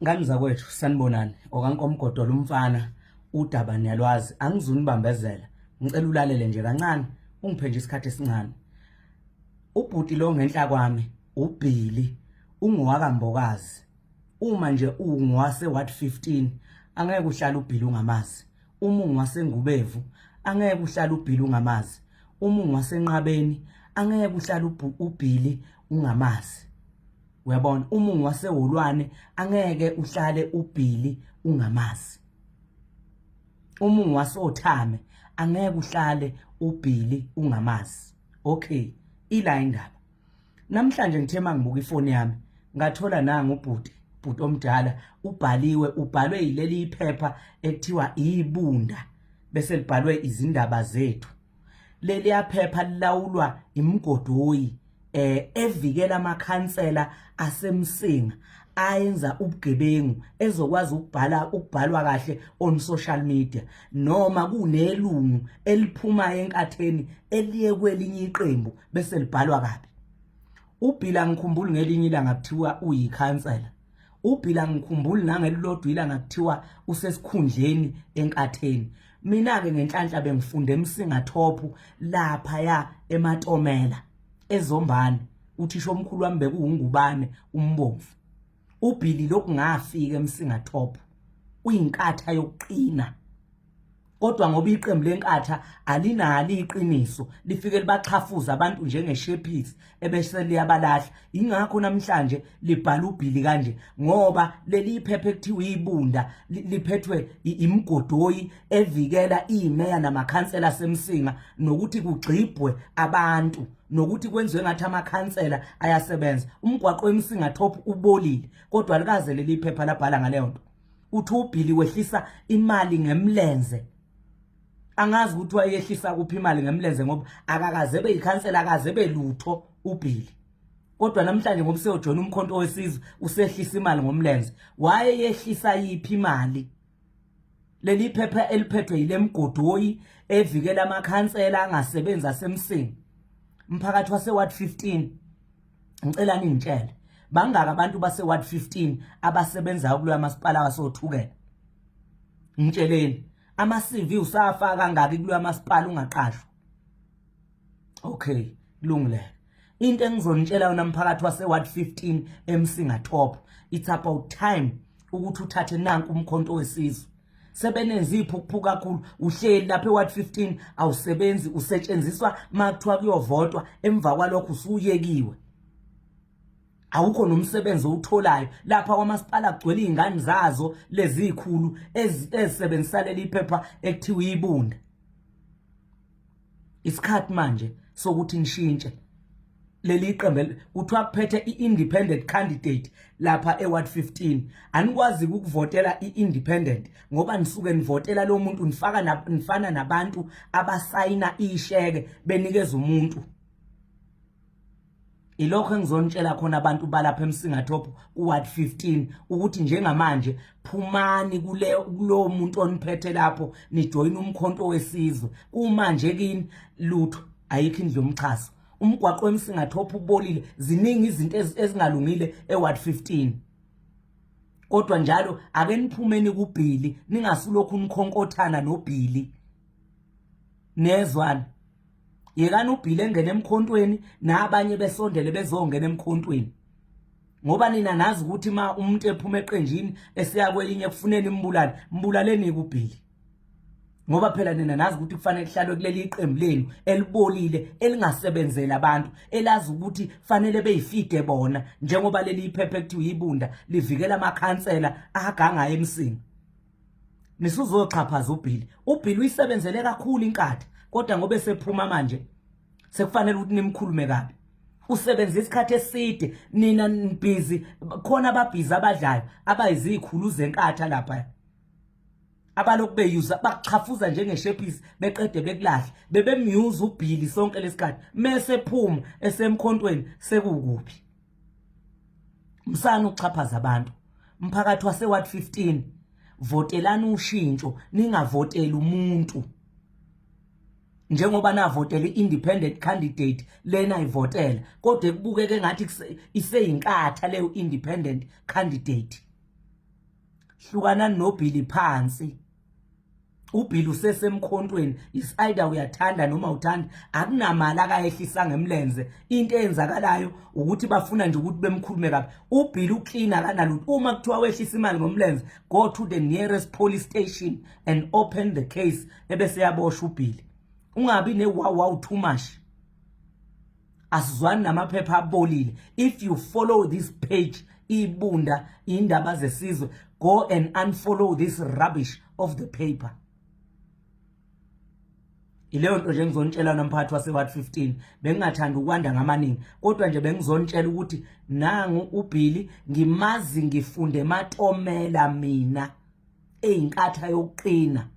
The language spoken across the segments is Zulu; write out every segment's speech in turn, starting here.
Ngane zakwethu sanibonani okankomgodola umfana udaba niyalwazi angizunibambezela ngicela ulalele nje kancane ungiphe nje isikhathi esincane ubhuti lo ngenhla kwami uBilly ungowakambokazi uma nje ungowase ward 15 angeke uhlale uBilly ungamazi uma ungowasengubevu angeke uhlale uBilly ungamazi uma ungowasenqabeni angeke uhlale uBilly ungamazi Uyabona uma ungowaseholwane angeke uhlale uBilly ungamazi. Uma ungowasothame angeke uhlale uBilly ungamazi. Okay, ila indaba. Namhlanje ngithe mangibuka ifoni yami ngathola nanga ubhuti bhuti omdala ubhaliwe ubhalwe yileli iphepha ekuthiwa ibunda bese libhalwe izindaba zethu leliya phepha lilawulwa imigodoyi eh evikela amakhansela asemsinga ayenza ubugebengu ezokwazi ukubhala ukubhalwa kahle on social media noma kunelungu eliphuma enkatheni eliye kwelinye iqembu bese libhalwa kabi uBhila ngikhumbula ngelinye ilanga kuthiwa uyikhansela uBhila ngikhumbuli nangelilodwa ilanga kuthiwa usesikhundleni enkatheni mina-ke ngenhlanhla bengifunde emsinga top laphaya ematomela ezombane uthisha omkhulu wami bekuwungubane umbomvu uBhili lokhu ngafika emsinga top uyinkatha yokuqina kodwa ngoba iqembu lenkatha alinalo iqiniso lifike libaxhafuza abantu njengeshephisi ebese liyabalahla ingakho namhlanje libhala ubhili kanje ngoba leli phepha ekuthiwa ibunda liphethwe imigodoyi evikela imeya namakhansela asemsinga nokuthi kugxibhwe abantu nokuthi kwenziwe ngathi amakhansela ayasebenza umgwaqo wemsinga top ubolile kodwa likaze leli phepha labhala ngaleyo nto uthi uBilly wehlisa imali ngemlenze angazi ukuthi wayehlisa kuphi imali ngemlenze ngoba akakaze beyikhansela akaze belutho uBilly kodwa namhlanje ngoba useyojoyina umkhonto wesizwe usehlisa imali ngomlenze wayeyehlisa yiphi imali leli phepha eliphethwe yile mgodoyi evikela amakhansela angasebenzi asemsinga mphakathi wase-ward 15 ngicela ningitshele bangaka abantu base ward 15 abasebenzayo kuloya masipala wasothukela ngitsheleni ama CV usafaka kangaki kuloya masipala ungaqashwa okay kulungile into engizonitshela yona mphakathi wase ward 15 eMsinga top it's about time ukuthi uthathe nanku umkhonto wesizwe sebenenza iphukuphuku kakhulu uhleli lapha eward 15 awusebenzi usetshenziswa makuthiwa kuyovotwa emva kwalokho usuyekiwe awukho nomsebenzi owutholayo lapha kwamasipala kugcwele izingane zazo lezikhulu ezisebenzisa leli phepha ekuthiwa ibunda isikhathi manje sokuthi nishintshe leli qembu kuthiwa kuphethe i-independent candidate lapha e-ward 15 anikwazi ukuvotela i-independent ngoba nisuke nivotela lo muntu nifaka nifana nabantu abasayina isheke benikeza umuntu Ilokho engizonitshela khona abantu balapha eMsinga Top kuward 15 ukuthi njengamanje phumani kule kulowo muntu oniphethe lapho nijoyina umkhonto wesizwe kumanje kini lutho ayikho indlu yomxhaso umgwaqo weMsinga Top ubolile ziningi izinto ezingalungile eward 15 kodwa njalo ake niphumeni kuBhili ningasulokhu nikhonkothana noBhili nezwana yekani ubhile engene emkhontweni nabanye besondele bezongena emkhontweni ngoba nina nazi ukuthi ma umuntu ephuma eqenjini esiya kwelinye kufuneni imbulale mbulaleni kubhili ngoba phela nina nazi ukuthi kufanele kuhlalwe kuleli iqembu lenu elibolile elingasebenzeli abantu elazi ukuthi fanele beyifide bona njengoba leli iphepha ekuthiwa ibunda livikela amakhansela agangayo emsinga nisuzoxhaphaza uBilly uBilly uyisebenzele kakhulu inkatha kodwa ngoba esephuma manje sekufanele ukuthi nimkhulume kabi usebenza isikhathi eside nina nibhizi khona ababhizi abadlayo abayizikhulu zenkatha lapha abalokhu beyuza bakuchafuza njengeshephisi beqede bekulahle bebemyuza uBilly sonke lesikhathi mese phuma esemkhontweni sekukuphi msana ukuxhaphaza abantu mphakathi wase ward 15 votelani ushintsho ningavoteli umuntu njengoba navotela i-independent candidate lena ivotela kodwa ekubukeke ngathi iseyinkatha leyo independent candidate. Hlukanani noBilly phansi. uBilly usesemkhontweni, is either uyathanda noma uthanda, akunamali akayehlisa ngemlenze. Into eyenzakalayo ukuthi bafuna nje ukuthi bemkhulume kabi. uBilly uclean, akanalutho. Uma kuthiwa wehlisa imali ngomlenze, go to the nearest police station and open the case, ebese yaboshwa uBilly. Ungabi ne wow wow too much. Asizwani namaphepha abolile. If you follow this page, ibunda indaba zesizwe, go and unfollow this rubbish of the paper. Ileyo nto nje ngizonitshela nomphathi wase-ward 15. Bengingathanda ukwanda ngamaningi, kodwa nje bengizonitshela ukuthi nangu uBilly, ngimazi, ngifunde ematomela mina, eyinkatha yokuqina,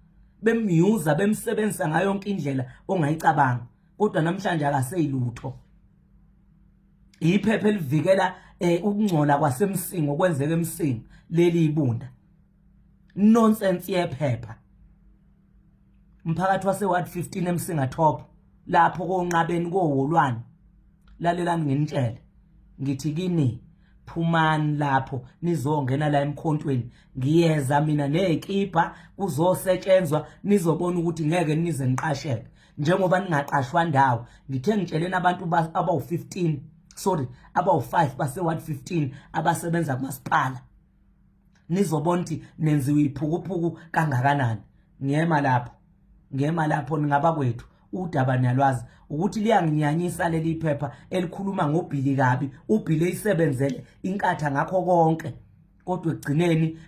bemyuza, bemsebenzisa ngayo yonke indlela ongayicabanga, kodwa namhlanje akaseyilutho. Iphepha elivikela ukungcola kwaseMsinga, okwenzeka eMsinga, leli ibunda nonsense yephepha. Umphakathi wase ward 15 eMsinga Top, lapho konqabeni kowolwane, lalelani nginitshele, ngithi kini phumani lapho nizongena la emkhontweni. Ngiyeza mina nezikibha, kuzosetshenzwa, nizobona ukuthi ngeke nize niqasheke njengoba ningaqashwa ndawo. Ngithe ngitsheleni abantu abawu-15, sorry, abawu-5 base-ward 15 abasebenza kumasipala, nizobona ukuthi nenziwe iphukuphuku kangakanani. Ngiyema lapho, ngiyema lapho, ningaba kwethu. Udaba niyalwazi ukuthi liyanginyanyisa leli phepha elikhuluma ngoBilly kabi. uBilly eyisebenzele inkatha ngakho konke, kodwa ekugcineni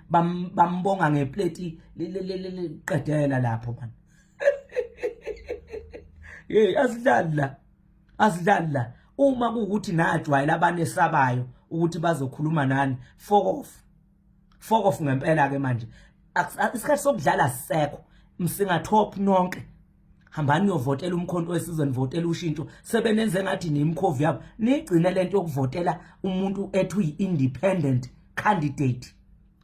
bambonga ngepleti. Liqedela lapho man. Hey, asidlali la, asidlali la. Uma kuwukuthi najwayela abanesabayo ukuthi bazokhuluma nani, fuck off, fuck off ngempela ke. Manje isikhathi sokudlala sisekho. Msinga Top nonke, hambani niyovotela uMkhonto weSizwe, nivotela ushintsho. Sebenenze ngathi nimkhovi yabo. Nigcine lento yokuvotela umuntu ethi uyi-independent candidate,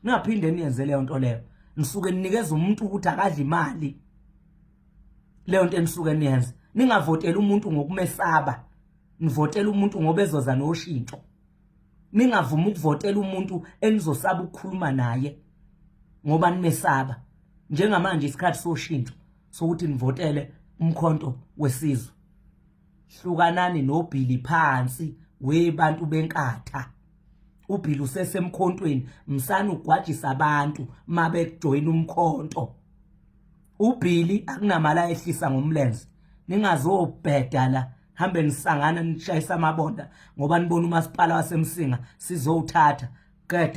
ningaphinde niyenze leyo nto leyo. Nisuke ninikeza umuntu ukuthi akadle imali. Leyo nto enisuke niyenze, ningavoteli umuntu ngokumesaba, nivotela umuntu ngoba ezoza noshintsho. Ningavumi ukuvotela umuntu enizosaba ukukhuluma naye ngoba nimesaba. Njengamanje isikhathi soshintsho, sokuthi nivotele uMkhonto weSizwe. Hlukanani noBilly phansi, webantu benkatha. uBilly usesemkhontweni, msana ugwajisa abantu mabejoyina umkhonto. uBilly akunamali ayehlisa ngomlenze. Ningazobheda la, hambe nisangana, nishayisa amabonda ngoba nibona umasipala waseMsinga sizowuthatha qede.